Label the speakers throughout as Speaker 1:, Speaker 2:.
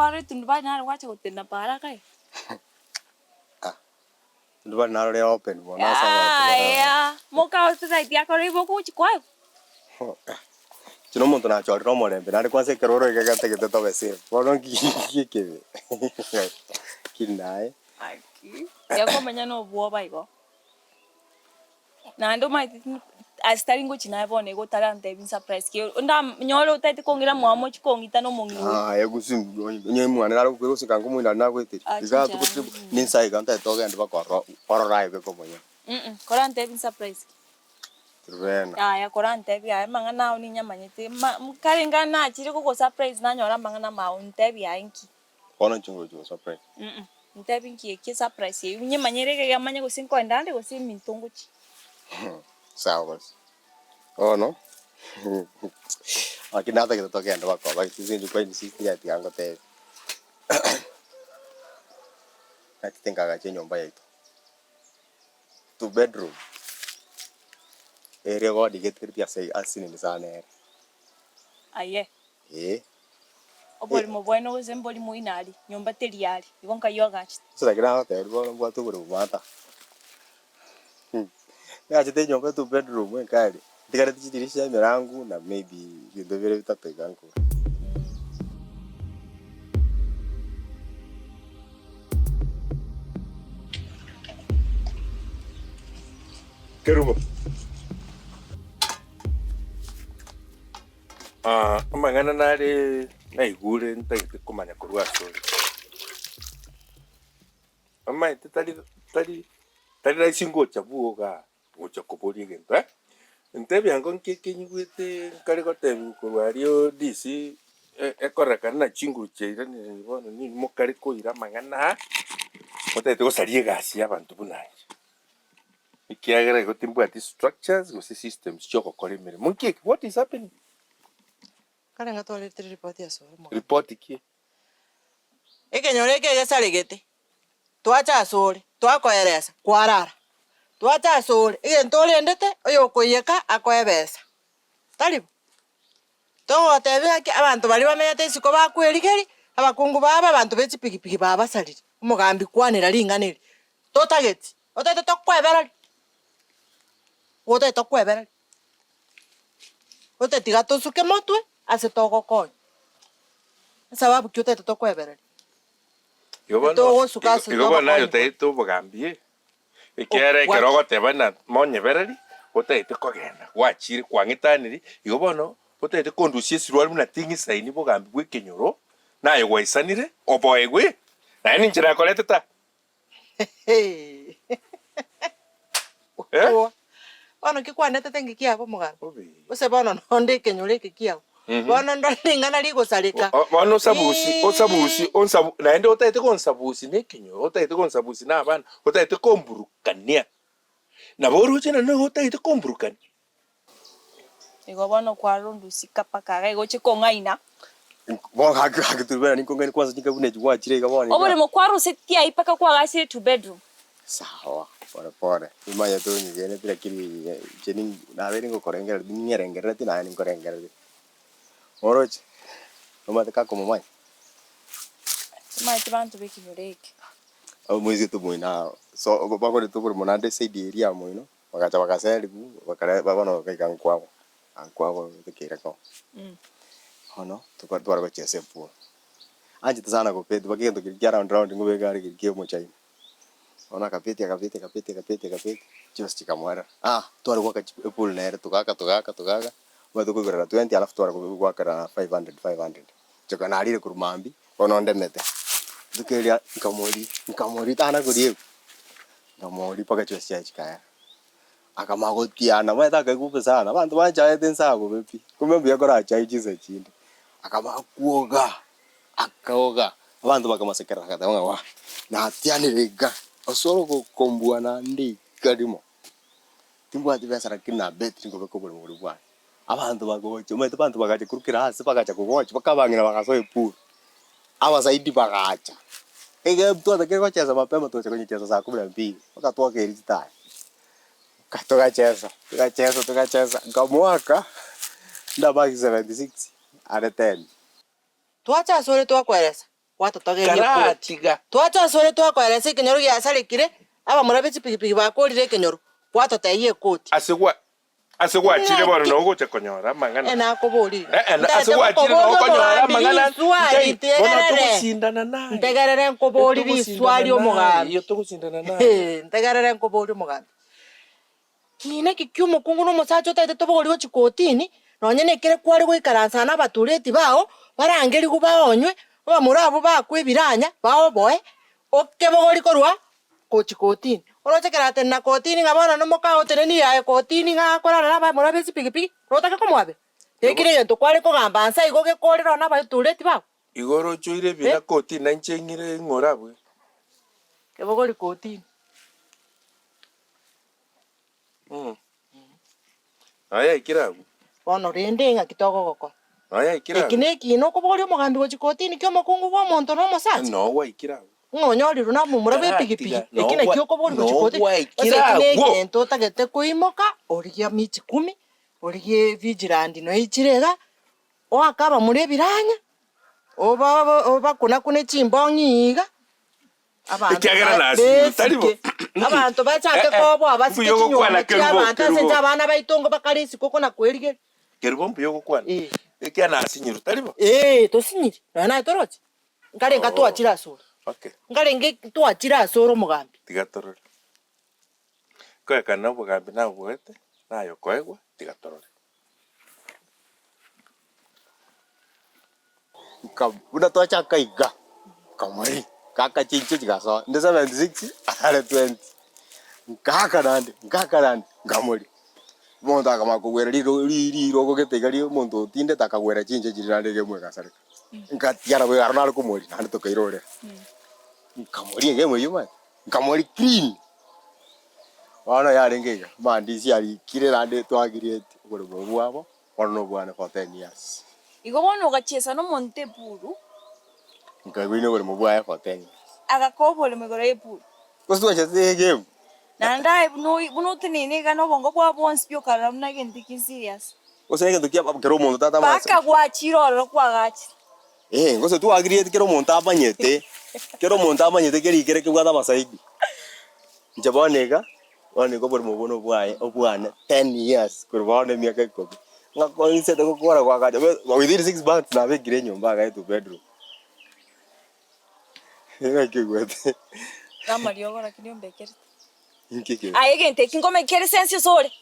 Speaker 1: kwarora etundubari naro gwacha gotenena paara kaye.
Speaker 2: Ah, etundubari naro rire open bono ase abanto bararore.
Speaker 1: Yaya, moka society akore igo ogochi koegwa.
Speaker 2: Inche na omonto nachorire omorembe naende kwanza ekero ore iga ntagete tobe safe, bono nki ekebe lakini naye.
Speaker 1: Gaki, tiga komenya na obwoba igo. Naende omanyete ase tari ngochia naye bono igo otarantebia nsurprise ki, ndanyore otagete kong'ira mwamo ochie kong'ita na omong'ina oyo.
Speaker 2: Aye gose onye mwane nare gokwa gose kango omoino aria nagoeteria,
Speaker 1: Acha
Speaker 2: iga
Speaker 1: inche
Speaker 2: togotire
Speaker 1: aye.
Speaker 2: ninsa iga ntagete ogende mpaka ororo orore aye bweka omonyene.
Speaker 1: Korantebia nsurprise ki?
Speaker 2: Rubena.
Speaker 1: Yaya korantebia aye amang'ana ao ninyamanyete, ma kare inga nachire gogosurprise nanyora amang'ana amao ntebie aye nki?
Speaker 2: Bono inche ngochia gosurprise.
Speaker 1: Ntebie nki eki esurprise eywo nyemanyere iga iga manye gose nkoenda ande gose eminto ngochia.
Speaker 2: Sawa basi. Bono, lakini natagete togende bakoba ase eng'encho kwa insist ng'a tiga ngotebie. Nachete nkagacha enyomba yaito. Two bedroom, ere igo rigeteretie ase asinini sana ere.
Speaker 1: Aye.
Speaker 2: Eeh.
Speaker 1: Oborimo bwane gose mbori moino aria, nyomba teri aria, igo nkai ogachete.
Speaker 2: Gose naki nagotebirie bono mbwate oboremo bwata. Nagachete enyomba two bedroom enka eria, ntigareti chidirisha, emerango na maybe ebinto bire bitato iga nkore.
Speaker 3: Kerubo. Amang'ana nare naigure ntagete komanya korwa asore. Omanyete tari tari tari rahisi ngocha bwoga gocha koboria egento eh. Ntebia ango nki ekenyigwete nkare gotebiwa korwa aria DC ekorekana na chinguru chiairanire bono ninwe mokare koira amang'ana aa, motagete gosaria egasi ya abanto buna inche. Ekiagera igo timbwati structures gose systems chiogokora emeremo. Nki eke? What is happening?
Speaker 4: Kare ng'a twaretire ripoti ase ore omogambi.
Speaker 3: Ripoti ki?
Speaker 4: Ekenyoro eke egesaregete, twacha asore, twakoeresa, kwarara. Twacha asore, egento orendete, oyokoiyeka akoe ebesa. Tari bo? Togotebia ng'aki abanto baria bamenyete isiko bakwerigeria, abakungu babo, abanto be chipigipigi babasarire. Omogambi kwanera ring'ana eri, totageti, otagete tokoebereria, otagete tokoebereria. Otagete tiga tosuke motwe ase togokonya. Esababu ki otagete tokoebereria?
Speaker 3: Igo bono
Speaker 4: Togosuka ase
Speaker 3: igo bono aye
Speaker 4: togokonya.
Speaker 3: otagete obogambi eh? Ekiagera ekero ogoteba ng'a monyebereri, otagete kogenda, gwachire kwang'etaniri, igo bono otagete kondusia esirwari buna ting'isaini bogambi bw'ekenyoro, naye gwaisanire, oboegwe, naye ninche nakoretete aa. Eh?
Speaker 4: Bono ki kwanetete nki kiabo omogaka?
Speaker 3: Obe.
Speaker 4: Gose bono nonde ekenyoro eke kiao. Bono ndore ring'ana rigosareka.
Speaker 3: Bono osabusi, osabusi, onsabu naende otagete gonsabusi na ekenyoro, otagete gonsabusi na abana, otagete komburukania. Nabo oroche naende nigo otagete komburukania.
Speaker 1: Igo bono kwarondusika mpaka iga igo oche kong'aina.
Speaker 2: Bono gaki gaki tobera ninkong'aini kwanza chinka buna echi gwachire iga bono iga.
Speaker 1: Oboremo kwarusetie ayio mpaka kwagachire two bedroom.
Speaker 2: Sawa, pore pore, nimanyete onyegenete lakini inche nabeire ngokorengereria ning'erengerereti naye ninkorengereria. Oroche, nomanyete kakomomanya?
Speaker 1: Timanyeti banto b'ekenyoro eke.
Speaker 2: Omoiseke omoino so bakorete oboremo naende eside eria ya moino. Bagacha bagaserigwa, bakare bono bakaika nkwabo, nkwabo tokereka oo. Bono toka tware gochesa epool. Anchete sana gobeti mpaka egento keria kia round round ngobeka are keria kia omochaina. Bono akabeti akabeti akabeti akabeti akabeti, chionsi chikamoerera. Ah tware goaka chi epool nere togaaka togaaka togaaka, omanyete okoigorera twenty alafu tware ko goakera 500 500. Nchoka narire korwa mambia, bono ndemete, rituko eria nkamoria nkamoria tana koria ebu. Nkamoria mpaka chibesa chiaye chikaera. Akamanya gotiana, omanyete akaigwa bobe sana, abanto banchaete inse bobe pi, kumbe mbuya korachae chinsa chinde. Akamanya kwoga, akaoga, abanto bakamosekerera agateba ng'a wah, natianire iga, osore gokombua naende iga rimo, timbwati besa lakini nabetire nkobeka oboremo boria bwane. Abanto bagocha, omanyete abanto bagacha korwa kera ase bagacha kogocha, mpaka abang'ina bagasoa epool, abasaidi bagacha, egento twatagete gochesa mapema togacha konyechesa saa kumi na mbili, mpaka twakeire chitaya, mpaka togachesa, togachesa togachesa, nkamoaka, ndabaki 76 are ten.
Speaker 4: Twacha asore twakoeresa. Gwatotogeria ekoti.
Speaker 3: Karatiga.
Speaker 4: Twacha asore twakoeresa ekenyoro giasarekire, abamura be chipigipigi bakorire ekenyoro, gwatotebia ekoti.
Speaker 3: Ase gwa ase gwachire bono
Speaker 4: Ng'aki?
Speaker 3: noo ogocha konyora amang'ana.
Speaker 4: Eh, nakoboria iga.
Speaker 3: Eh, eh, ase
Speaker 4: Ntagete
Speaker 3: gwachire noo
Speaker 4: gokoboria
Speaker 3: okonyora
Speaker 4: omogambi
Speaker 3: amang'ana
Speaker 4: riswari,
Speaker 3: nkai, bono
Speaker 4: ntegerere.
Speaker 3: togosindana naye.
Speaker 4: Ntegerere nkoborie
Speaker 3: Etogosindana
Speaker 4: riswari
Speaker 3: naye,
Speaker 4: omogambi.
Speaker 3: iyo togosindana naye.
Speaker 4: Hee, ntegerere nkoborie omogambi. Ki naki ki'omokungu na omosacha otagete tobogorie gochia kotini, nonye nekere kware goikaransa nabatureti bao, barangerigwe baonywe, abamura abwo bakwe ebiranya, baoboe, okebogori korwa gochia kotini. Oroche kera atenena kotini ng'a bono nomoka otenenie aye kotini ng'a akorara na abamura be chipigipigi, notake komoabera? Ekio negento kware kogamba nsa igo gekorera one abatureti bao.
Speaker 3: Igo orochoire ebina kotini nainche ng'ire ng'ore abwe.
Speaker 4: Kebogori kotini.
Speaker 3: Nonya yaikire abwo.
Speaker 4: Bono rende ng'aki togogokora?
Speaker 3: Nonya yaikire
Speaker 4: Eki
Speaker 3: abwo.
Speaker 4: nekina okobogoria omogambi gochia kotini ki'omokungu bw'omonto na omosacha?
Speaker 3: Noo gwaikire abwo.
Speaker 4: Ng'a onyorirwe na momura bw'epigipigi,
Speaker 3: Karatiga, noo
Speaker 4: eki nakio
Speaker 3: gwa-
Speaker 4: okobogoria gochia
Speaker 3: noo
Speaker 4: kotini.
Speaker 3: gwaikire
Speaker 4: Gose eki
Speaker 3: abwo.
Speaker 4: negento otagete koimoka, origie amichi kumi, origie vigilante noyo ichire iga, oake abamura ebiranya, oba obakuna-kune chimbong'i iga, Abanto
Speaker 3: Ekiagera
Speaker 4: ba-
Speaker 3: nasinyirwe, tari bo.
Speaker 4: besike. Abanto bachake
Speaker 3: Eh, eh,
Speaker 4: koboa basike
Speaker 3: mbuya ogokwana
Speaker 4: chinyomba chia
Speaker 3: Kerubo,
Speaker 4: abanto ase
Speaker 3: Kerubo.
Speaker 4: inche abana baito ngo bakare isiko kona kwerigeria.
Speaker 3: Kerubo mbuya ogokwana.
Speaker 4: Eh.
Speaker 3: Ekiagera nasinyirwe, tari bo?
Speaker 4: Ee, tosinyiri, nonya naye toroche? Nkarenge
Speaker 3: Oh.
Speaker 4: twachire asore.
Speaker 3: Okay.
Speaker 4: Nkarenge twachire asore omogambi.
Speaker 3: Tiga torore. Koekana obogambi naboete, naye okoegwa, tiga torore.
Speaker 2: Nka buna twachaka iga, nkamori, ngaka chinche chigasoa, inde 76 are 20, nkaaka naende, nkaaka naende, nkamori. Omonto akamanya kogwera riro ri rirogo gete iga ria omonto otindete akagwera chinche chiria naende egame egasareka. Nkatiga nabo aro nare komoria naende tokairorera. Nkamoria egame eywo omanyete, nkamoria clean. Bono yarenge iga, maandishi arikire naende twagirieti oboremo obwo bwabo. Bono nobwane for ten years.
Speaker 1: Igo bono ogachiesa nomonto epuru.
Speaker 2: Nkaigwa oboremo bwaye for ten years.
Speaker 1: Agakoa oboremo igoro y'epuru.
Speaker 2: Gose twachete egame.
Speaker 1: Naende aye buna oi buna oteneine iga na obongo bwao bwonsi pi okarora buna egento eke serious.
Speaker 2: Gose egento kia kera omonto tata amanyete.
Speaker 1: Mpaka gwachire ororo kwagachire.
Speaker 2: Eeh gose twagirieti kera omonto amanyete, kera omonto amanyete keri kere kebwate amasaidi. Inche bono iga, bono iga oborimo obwo nobwaye obwane ten years korwa bono emiaka ikomi, ng'a koinsete gokora goakacha within six months nabekire enyomba iga two bedroom. Naki oigwete?
Speaker 1: Namariogo lakini ombekerete.
Speaker 2: Inki ekio?
Speaker 1: Aye egento eki nkomanya kere sense ase ore.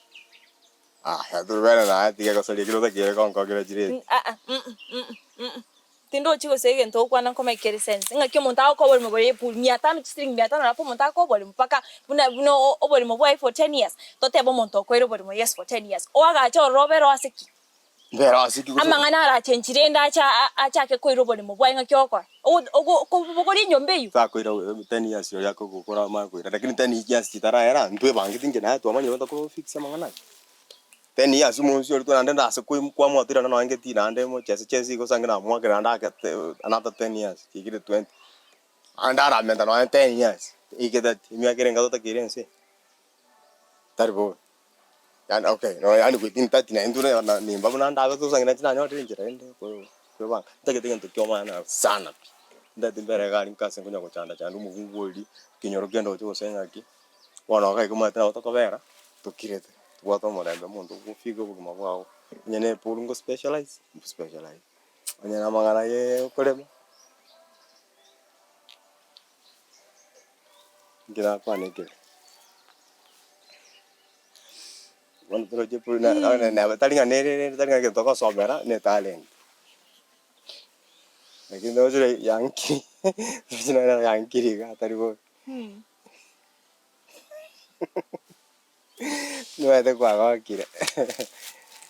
Speaker 2: Aya torobere naye tiga gosaria ekero otakeire konkokera chireti.
Speaker 1: Aa Tindochi gose egento ogokwana nkomanya kere sense. Ng'aki omonto agokoa oboremo bore epuri mia tano chisiringi mia tano alafu omonto akoe oboremo mpaka buna buna oboremo bwaye for ten years. Totebe omonto okoeire oboremo yes for ten years. Oagache ororo obere oo ase ki?
Speaker 2: Mbere ase ki gose.
Speaker 1: Amang'ana arachenchi rende ache achake koira oboremo bwaye ng'aki ogokora? Ogo okobogoria enyomba eywo?
Speaker 2: Takoira ten years oria akogokora amanye koira lakini ten years chitarahera ntwebangeti inche naye twamanyire tokofix amang'ana aya. Ten years omonsi oria naende nase kwamwaterana nonye ngetii naende mochese chese igo ase namwakera naende ake another ten years chiikire twenty. Naende aramenta nonye ten years eike thirty emiaka ere enga totakeire ense eye? Tari bobe. Yaani okay yaani within thirty na intwe na nimba buna ndabe tosange nainche nanyorire enchera rende kwebanga. Ntagete egento kia omwana sana pi, ntagete mbere egari nkase nkonya gochanda chanda omokungu oria, ekenyoro kende oche gose ng'aki. Bono iga omanyete nabo tokobera, tokirete, tobwate omorembe omonto ogofika obogima bwao, onye na epuru ngo specialize, specialize, onye na amang'ana ya okorema, inki nakwane ekere. Bono toroche epuru na na tari ng'a nerere tari ng'a egento togosomera, na etalent. Lakini roche yankiri, roche nere yankiri iga tari bobe. Nibaete kwagokire.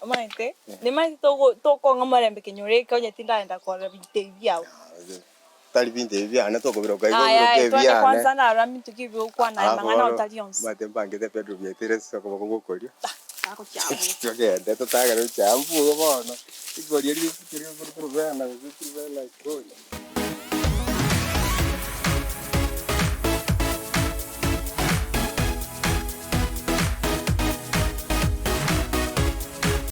Speaker 1: Omanyete, nimanyete togo tokong'a omorembe kenyoro eke onye tindagenda korora binto ebi biao.
Speaker 2: Tari binto ebi biane tokobiroka igo
Speaker 1: Aya
Speaker 2: obiroke
Speaker 1: aya twende
Speaker 2: ebiane.
Speaker 1: kwanza narora binto ki ebi ogokwana aye
Speaker 2: Alafu
Speaker 1: mang'ana
Speaker 2: bono
Speaker 1: otari onsi.
Speaker 2: omanyete mpangete bedroom yaito ere ase okoboko gwa okorio.
Speaker 1: Tagochia abwo.
Speaker 2: Togende totagere gochia abwo bono, rikori eri rituko riria torobana gose torobana ikoni.